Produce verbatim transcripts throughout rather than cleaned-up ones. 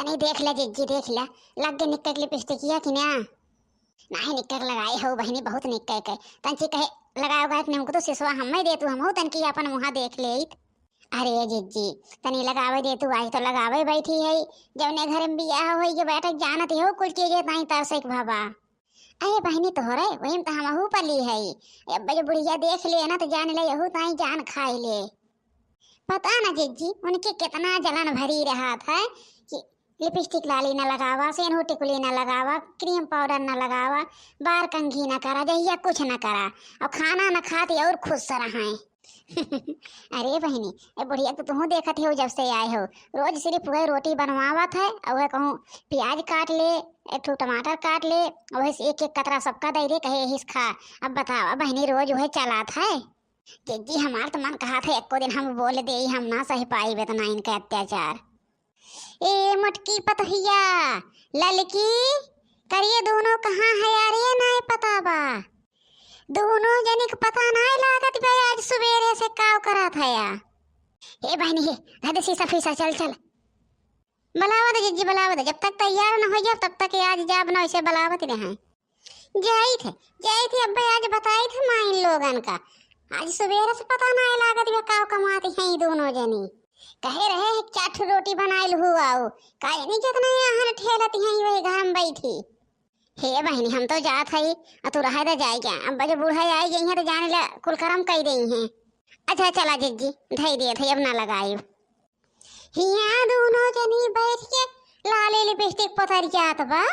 नहीं, देख ले जिज्जी, देख ले, लग गए निक्के के लिपस्टिकिया कि ना? नहीं, निक्के के लगाए हो बहिनी, बहुत निक्के के। तंची कहे लगाओ गायक ने हमको तो सिसवा हमें दे तू, हमहू तनकी अपन मुहा देख लेइत। अरे जिज्जी, तनी लगावे दे तू, आज तो लगावे बैठी है। जौने घर में बियाह होई के बैठक जानत हो कुल चीजें ताई तरसे के भाबा। अरे बहिनी तोहरे वही में तो हमहू पली है। अब जो बुढ़िया देख ले ना तो जान ले यहू ताई जान खाई ले। पता ना जिज्जी उनके कितना जलन भरी रहत है कि लिपस्टिक लाली न लगावा, सेन्हू टिकुली न लगावा, क्रीम पाउडर न लगावा, बार कंघी न करा, जहिया कुछ न करा, और खाना न खाती और खुश रहे। अरे बहिनी, ए बुढ़िया तो तुहू देखत हो जब से आए हो, रोज सिर्फ वह रोटी बनवावत है और वह कहूँ प्याज काट ले, एक ठो टमाटर काट ले, वह से एक एक कतरा सबका दे दे, कहे यही से खा। अब बतावा बहिनी, रोज वह चलात है। जिज्जी हमार तो मन कहा था एको दिन हम बोल दे, हम ना सह पाई इतना इनका अत्याचार। ए मोटकी पतोहिया, ललकी, करिए दोनों कहाँ है यार, ये नाय पता बा। दोनों जनी के पता नाय लागत बा आज सुबेरे से काव करत है या। ए बहनी हे, धर दे शीशा फीसा, चल चल। बुलावत जिज्जी बुलावत, जब तक तैयार न हो जाब तब तक आज जाब न, वैसे बुलावत रहे। जाइत है, जाइत है, अब्बे आज बताइत है माइन लोगन का। आज सुबेरे से पता नाय लागत बा काव कमाती हैं ई दोनों जनी। कहे रहे हैं चार ठो रोटी बनाइल हुआ, काहे नहीं जितना यहाँ ठेलती हैं वही घर में बैठी। हे बहिनी, हम तो जात हई, आ तू रहे दे जाए क्या? अब जो बूढ़ा आई गई हैं तो जाने ला कुल करम कई देई हैं। अच्छा चला जिज्जी, धई दिए थे, अब ना लगाई। हिया दोनों जनी बैठ के लाले लिपस्टिक पतरियात बा।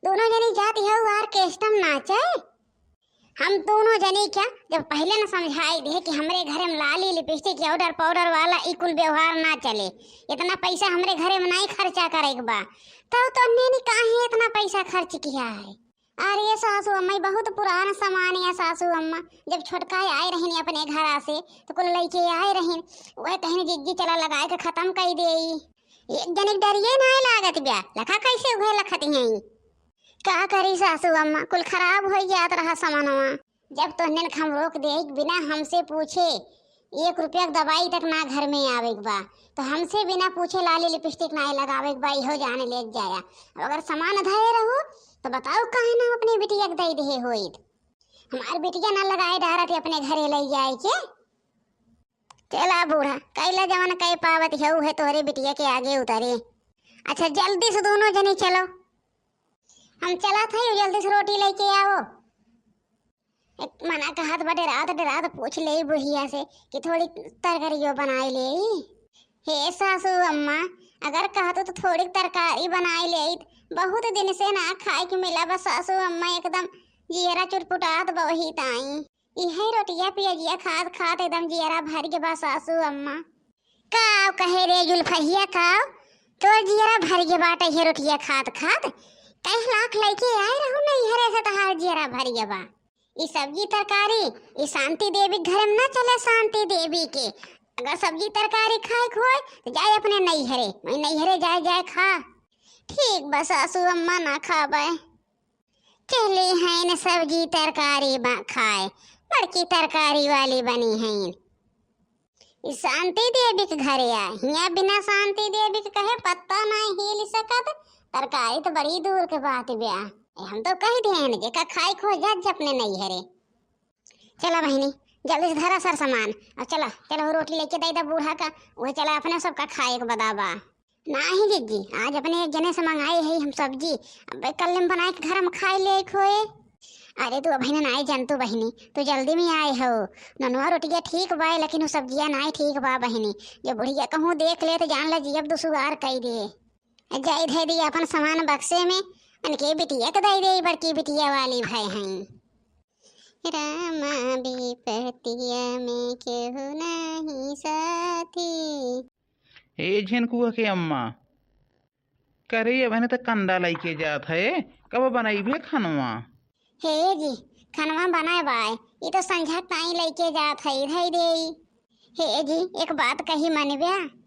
दोनों जनी जाती है orchestra में नाचे। हम दोनों जनी क्या जब पहले न समझाई दे कि हमरे घरे में लाली लिपस्टिक या powder powder वाला ई कुल व्यवहार ना चले, इतना पैसा हमरे घरे में नहीं खर्चा करे के बा, तब तो अन्ने ने काहे इतना पैसा खर्च किया है? अरे सासू अम्मा, ई बहुत पुरान सामान है सासू अम्मा। जब छोटका आए रहिन अपने घरा से, तो कुल लइके आए रहिन। वह कहिन, "जिज्जी, चला लगाए के खतम कई देई।" एक जने के डरिए नाय लागत बा। लखा कैसे उहे लखत हैं। का करी सासू अम्मा, कुल खराब हो जात रहा सामानवा। जब तोहने के हम रोक दे, बिना हमसे पूछे एक रुपया के दवाई तक ना घर में आवे के बा, तो हमसे बिना पूछे लाली लिपस्टिक ना लगावे के बा, इहो जान ले जाया। अब अगर सामान धरे रहू, तो बताओ काहे ना अपने बिटिया के दे दे होइत। हमार बिटिया ना लगाए डारत अपने घरे ले जाए के। चला बूढ़ा, कैला जवन कह पावत है, उहे तोहरे बिटिया के आगे उतरे। अच्छा, जल्दी से दोनों जने चलो। हम चला था, जल्दी से रोटी लेके आओ। एक मना कहत बा, डेरात डेरात पूछ ले बुढ़िया से कि थोड़ी तरकारियो बनाई ले। हे सासू अम्मा, अगर कहतो तो थोड़ी तरकारी बनाई ले, बहुत दिन से ना खाए के मिला बा सासू अम्मा, एकदम जियरा चुटपुटात बा वही ताई। इहे रोटिया पियजिया खात खात एकदम जियरा भर के बा सासू अम्मा। का कहे रे जुल्फहिया, का तोर जियरा भर के बाटे इहे रोटिया खात खात? कई लाख लइके आए रहू नैहरे से, तहार जियरा भर के बा। ई सब्जी तरकारी, ई शांति देवी के घरे में ना चले, शांति देवी के। अगर सब्जी तरकारी खाए के होए, तो जाए अपने नैहरे, वही नैहरे जाए, जाए खा। ठीक बा सासू अम्मा, ना खाबे। चले हैं न सब्जी तरकारी बा-, खाए, बड़की तरकारी वाली बनी हैं। ई शांति देवी के घरे आ, हियाँ बिना शांति देवी के कहे पत्ता नहीं हिल सकत। तरकारी तो बड़ी दूर के बात ब्या। ए, हम तो कह दे हैं, जेका खाए खो जात जे अपने नैहरे। चला बहिनी, जल्दी से धरा सर सामान और चला, चला वो रोटी लेके दे दे बूढ़ा का, वह चला अपने सबका खाए के बदाबा। नाही जिज्जी, आज अपने एक जने से मंगाए है हम सब्जी, अब कल में बनाए के घर में खाए ले खोए। अरे तू अभी ना आए जानतू बहिनी, तू जल्दी में आए हो। ननुआ रोटिया ठीक बाए, लेकिन वो सब्जिया नाई ठीक बा बहिनी। जब बुढ़िया कहूँ देख ले तो जान ले जियब दुसुगार कई दे। जाई धे दी अपन सामान बक्से में, उनके बिटिया के दे दे, बड़की बिटिया वाली भाई हैं। रामा विपतिया में केहू नाही साथी। ए झिनकुआ के अम्मा, करे अबहिन त कंदा लइके जात है, कब बनइबे खनवा? हे जी, खनवा बनाए बाय, ई तो संझा ताई लइके जात है, धई देई। हे जी, एक बात कही मनब्या?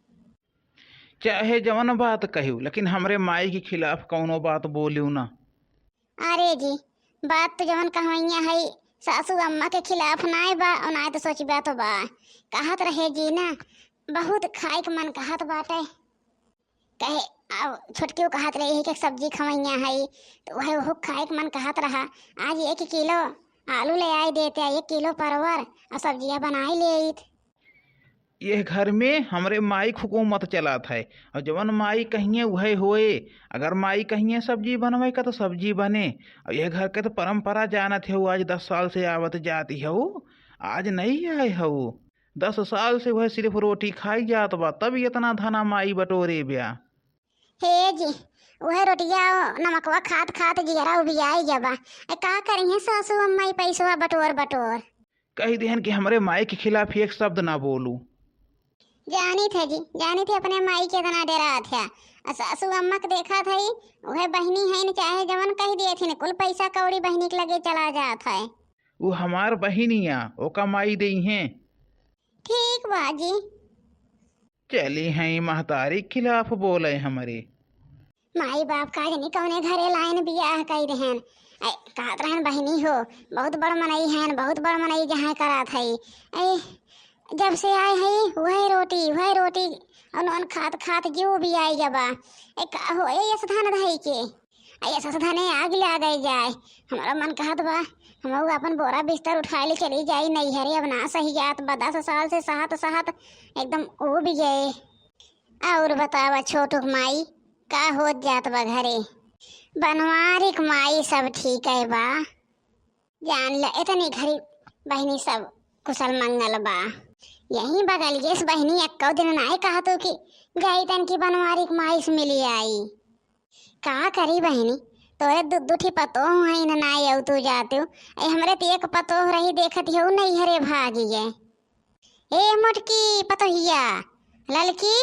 चाहे जवन बात कहियो, लेकिन हमरे माई के खिलाफ कौनो बात बोलियो ना। अरे जी, बात तो जवन कहवैया है, सासू अम्मा के खिलाफ नाय बा और नाय तो सोचबा तो बा। कहत रहे जी ना, बहुत खाए के मन कहत बाटे। कहे, अब छोटकी कहत रही है कि सब्जी खवैया है, तो वह, वो खाए के मन कहत रहा। आज एक किलो आलू ले आए देते, एक किलो परवर, और सब्जिया बनाए लेइत। यह घर में हमरे माई के हुकूमत चलत है, और जवन माई कहिए वह होए। अगर माई कहिए सब्जी बनवे का तो सब्जी बने। और यह घर के तो परंपरा जानत हो, आज दस साल से आवत जाती हो, आज नहीं आए हो। दस साल से वह सिर्फ रोटी खाई जात बा, तब इतना धना माई बटोरे ब्या। हे जी, वह रोटिया नमकवा खात खात जियरा उबियाई गया बा। ए, का करिहे सासू अम्मा ई पैसवा बटोर बटोर। कह दिहन कि हमरे माई के खिलाफ एक शब्द ना बोलू। जानी थे जी, जानी थे अपने माई के इतना डरात है। आ सासू अम्मा के देखा थे, वह बहिनी है न, चाहे जवन कह दिए थे न, कुल पैसा कौड़ी बहिनी के लगे चला जात है। वो हमार बहिनिया, ओका माई देई हैं। ठीक बा जी। चली हैं महतारी के खिलाफ बोले हमरे। माई बाप का जनी कौने घरे लाइन बियाह कई रहन। ऐ, कहत रहन बहिनी हो, बहुत बड़ मनई हन, बहुत बड़ मनई जहाँ करात है। ऐ, जब से आए है वह रोटी, वह रोटी, और नॉन खात खात जीव भी आई गबा। ए, का हो, ए, यस धन धई के, ए, यस धने आग लागे जाए। हमारा मन कहत बा, हम लोग अपन बोरा बिस्तर उठाए ले चली जाई नैहरे। अब ना सही जात बा, दस साल से सहत सहत एकदम ऊब गए। और बतावा छोटुक माई, का होत जात बा घरे? बनवारिक माई, सब ठीक है बा। जान ल, इतनी घरी बहिनी सब कुशल मंगल बा। यही बगलिए से बहिनी एक्को दिन नाय कहा तू कि जाई तन की बनवारिक माई से मिली आई। का करी बहिनी, तोरे दु, दु ठी पतोह हैं न, नाय अउ तू जातू। ए, हमरे त एक पतोह रही, देखत हो नैहरे भागी है। ए मोटकी पतोहिया, ललकी,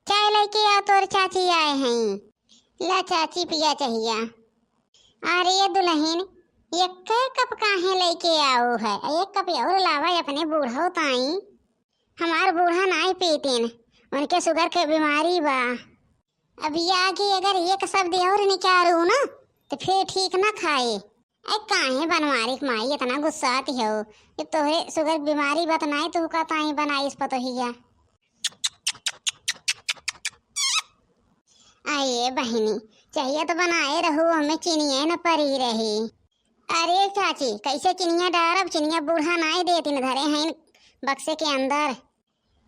चाय लेके आ, तोर चाची आए हैं। ला चाची पिया चहिया। अरे दुल्हन, एक कप काहे लेके आओ है? एक कप और लावा अपने बूढ़ो ताई। हमार बूढ़ा नाई पीतीन, उनके शुगर के बीमारी बा। अब ये आगे अगर एक शब्द और निकालू ना, तो फिर ठीक ना खाए। ए, काहे बनवारी के माई इतना गुस्साती हो? ये तोहे शुगर बीमारी बा त नाई तू का ताई बनाइस पतोहिया। आए बहिनी, चाहिए तो बनाए रहू, हमें चीनिए न परी रही। अरे चाची, कैसे चिनिया डारब? चिनिया बूढ़ा नाई देतीन, धरे हैं बक्से के अंदर।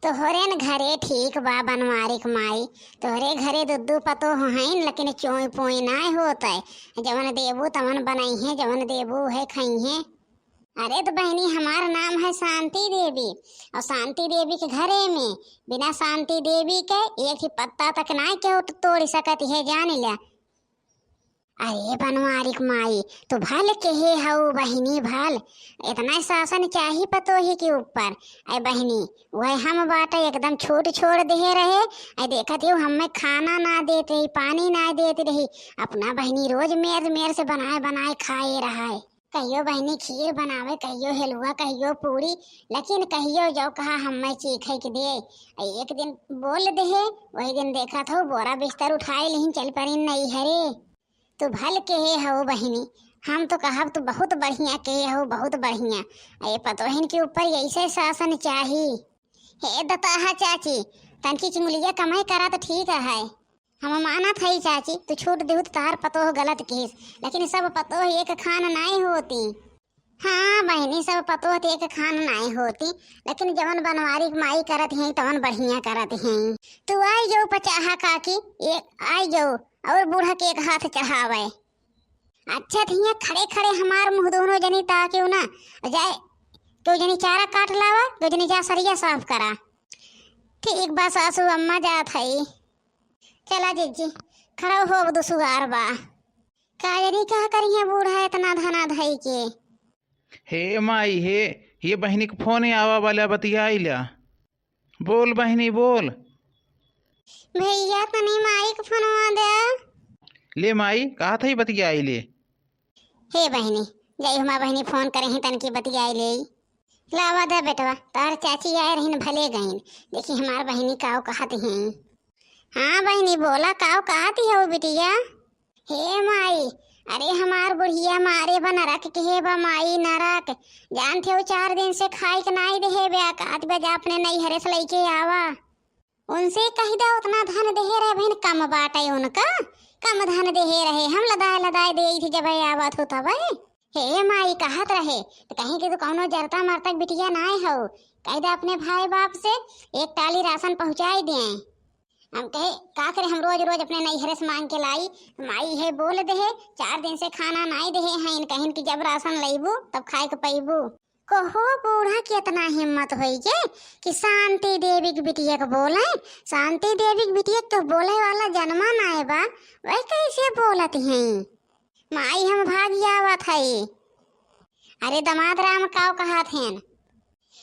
तोहरे न घरे ठीक बा बनवारी के माई, तोहरे घरे दू दू पतोह हैं, लेकिन चोई पोई नाय होत है। जवन देबू तवन बनइहें, जवन देबू है खइहें। अरे तो बहिनी, हमार नाम है शांति देवी, और शांति देवी के घरे में बिना शांति देवी के एक ही पत्ता तक नाय केहू तो तोड़ सकत है, जान ल्या। अरे बनवारिक माई, तू भल केहे हऊ बहिनी भल, इतना शासन चाही पतोही के ऊपर। ऐ बहिनी, वह हम बाटे एकदम छूट छोड़ देहे रहे। ऐ देखत हो हमें खाना ना देत रही, पानी ना देत रही, अपना बहिनी रोज मेर मेर से बनाए बनाए खाए रहा है। कहियो बहिनी खीर बनावे, कहियो हलवा, कहियो पूरी, लेकिन कहियो जो कहा हमें चीखे के दे। ऐ एक दिन बोल देहे, वही दिन देखत हो बोरा बिस्तर उठाए लिहिन चल पड़ीन नैहरे। तू भल केहे हऊ बहिनी, हम तो कहब तू बहुत बढ़िया केहे हऊ, बहुत बढ़िया। ए पतोहिन के ऊपर ऐसे शासन चाही। हे दताहा चाची, तनकी चिंगुलिया कमाई करा तो ठीक है। हम मानत हई चाची, तू छूट देहू तो तार पतोह गलत किहिस, लेकिन सब पतोह एक खान नाई होती। हाँ बहिनी, सब पतोह त एक खान नाई होती, लेकिन जवन बनवारी के माई करत हैं, तवन बढ़िया करत हैं। तू आई जाऊ पचाहा काकी, ए, आई जाऊ, और बूढ़ा के एक हाथ चढ़ावे। अच्छा, त हियाँ खड़े खड़े हमार मुँह दोनों जनी ताकियो ना, जाए, केहू जनी चारा काट लावा, केहू जनी जा सरिया साफ करा। ठीक बा सासू अम्मा, जात हई। चला जिज्जी, खड़ा हो, अब दुसुगार बा। का जनी का करिहे बूढ़ा इतना धना धई के। हे माई, हे, ये बहिनी के फोन आवा वाला, बतियाई ल्या। बोल बहिनी, बोल। भैया, तनी माई के फोनवा दे। ले माई, कहत हई बतियाई ले। हे बहिनी, जाई हमार बहिनी फोन करे ही, तनकी बतियाई ले। लावा दे बेटवा, तार चाची आए रहिन, भले गईन। देखी हमार बहिनी काव कहत हैं। हाँ बहिनी, बोला, काव कहत हो बिटिया? हे माई, अरे हमार बुढ़िया मारे बा नरक के, हे बा माई नरक। जानत हो, चार दिन से खाए के नाई देहे बा, कहत बा जा अपने नैहरे से लइके आवा। उनसे कहि दा, उतना धन देहे रहे बहिन, कम बाटे उनका, कम धन देहे रहे, हम लदाए लदाए देइत ही जब आवत हो तब। हे माई कहत रहे, त कहीं कि तू कौनो जरता मरता क बिटिया नाय हो, कहि दा अपने भाई बाप से एक टाली राशन पहुँचाइ दें। हम कहे, का करे, हम रोज रोज अपने नैहरे से मांग के लाई, माई है बोल देहे, चार दिन से खाना नाय देहे हैं, इन कहिन कि जब राशन लइबू तब खाए के पइबू। कहो बूढ़ा के इतना हिम्मत होई के कि शांति देवी के बिटिया के बोले, शांति देवी के बिटिया के बोले वाला जन्मा नाय बा, वह कैसे बोलत हैं? माई हम भागी आवत हई। अरे दमाद राम काव कहत हैं?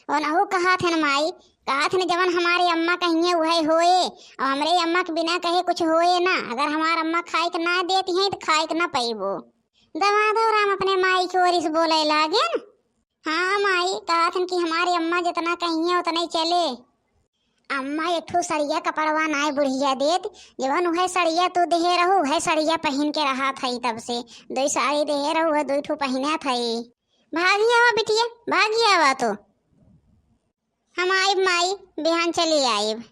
ओनहु कहत हैं माई, कहत हैं जवन हमारे अम्मा कहिए उहे होए, और हमरे अम्मा के बिना कहे कुछ होए ना। अगर हमार अम्मा खाए के ना देती हैं तो खाए के ना पइबो। दमादो राम अपने माई के ओर से बोले लागेन। हाँ माई, कहत हन कि हमारे अम्मा जितना कहिए उतना ही चले। अम्मा एक ठो सड़िया कपड़वा नाय बुढ़िया देत, जवन उहे सड़िया तू देहे रहू, उहे सड़िया पहिन के रहत हई तब से। दुई साड़ी देहे रहू, उहे दुई ठो पहिनत हई। भागी आवा बिटिया, भागी आवा तो। हम आइब माई, बिहान चली आइब।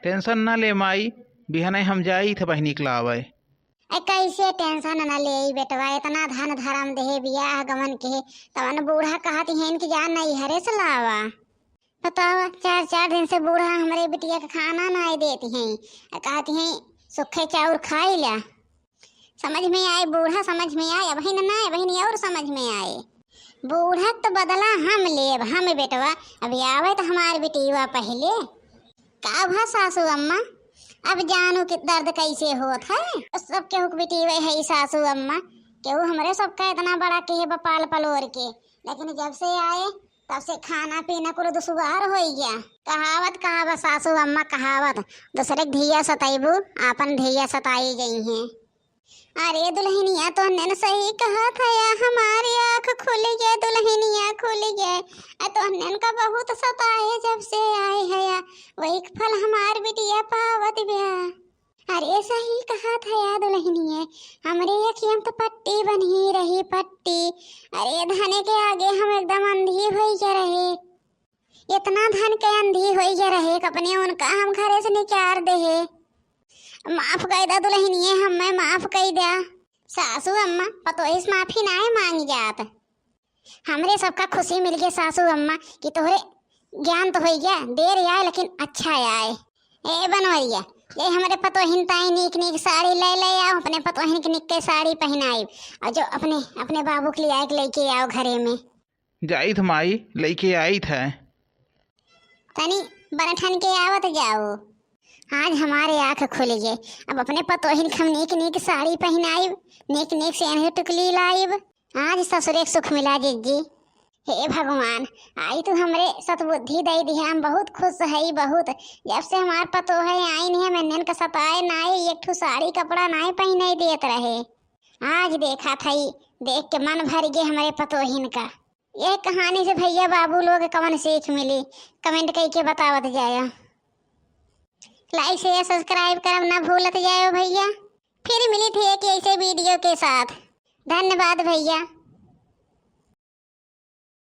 Tension ना ले माई, बिहाने हम जाइत ह बहिनी के लावे। ए, कैसे tension न लेई बेटवा, इतना धन धरम देहे बियाह गवन के, तवन बूढ़ा कहत हैं कि जा नैहरे से लावा। बतावा, चार चार दिन से बूढ़ा हमरे बिटिया के खाना नाय देती हैं, आ कहती हैं सुखे चाउर खाई ला। समझ में आए बूढ़ा, समझ में आए, अबहिन ना, अबहिन और समझ में आए। बूढ़ा तो बदला हम लेब, हम बेटवा, अभी आवे तो हमार बिटिया पहिले। का भा सासू अम्मा, अब जानू कि दर्द कैसे होत है? सब केहू के बिटिया है सासू अम्मा, केहू हमरे सबका इतना बड़ा केहे बा पाल पलोर के, लेकिन जब से आए तब से खाना पीना कुल दुश्वार होई गया। कहावत कहा बा सासू अम्मा, कहावत, दूसरे के धिया सताइबू, आपन धिया सताई गई हैं। अरे दुल्हनिया, तोहने न सही कहत हया, हमारी आँख खुल गया, दुल्हनिया खुल गया। आ तोहने का बहुत सताए जब से आए हया, वही फल हमार बिटिया पावत ब्या। अरे सही कहत हया दुल्हनिया, हमरे अखियम तो पट्टी बन्ही रही, पट्टी। अरे धने के आगे हम एकदम अंधी होई के रहे। इतना धन के अंधी होई के रहे, कपने उनका हम घरे से निकार देहे। माफ कई दा दुल्हनिए, हमें माफ कई दा। सासू अम्मा, पतोहिस माफी नाय मांगी जात। हमरे सबका खुशी मिल गया सासू अम्मा कि तोहरे ज्ञान तो होई गया, देर आए लेकिन अच्छा आए। ए बनवरिया, ये हमरे पतोहिन ताई नीक नीक साड़ी ले ले आओ, अपने पतोहिन के निक्के साड़ी पहनाई, और जो अपने, अपने बाबू के लिए आए के लेके आओ घरे में। जाइत माई, लइके आइत है। तनी बरठन के आवत जाओ। आज हमारे आँख खुल गए। अब अपने पतोहिन के हम नीक नीक साड़ी पहनाइब, नीक नीक सेन्हर टुकली लाइब। आज ससुरे के सुख मिला जिज्जी। हे भगवान, आई तू हमरे सतबुद्धि दे दिहे, हम बहुत खुश हई, बहुत। जब से हमार पतोह आइन है, मेनन का सताए नाई, एक ठो साड़ी कपड़ा नाई पहने देत रहे। आज देखा थई, देख के मन भर गए हमरे पतोहिन का। यह कहानी से भैया बाबू लोग कवन सीख मिली, comment कइके बतावत जाया। Like, share, subscribe करब ना भूलत जायो भैया। फिर मिली थी एक ऐसे video के साथ। धन्यवाद भैया।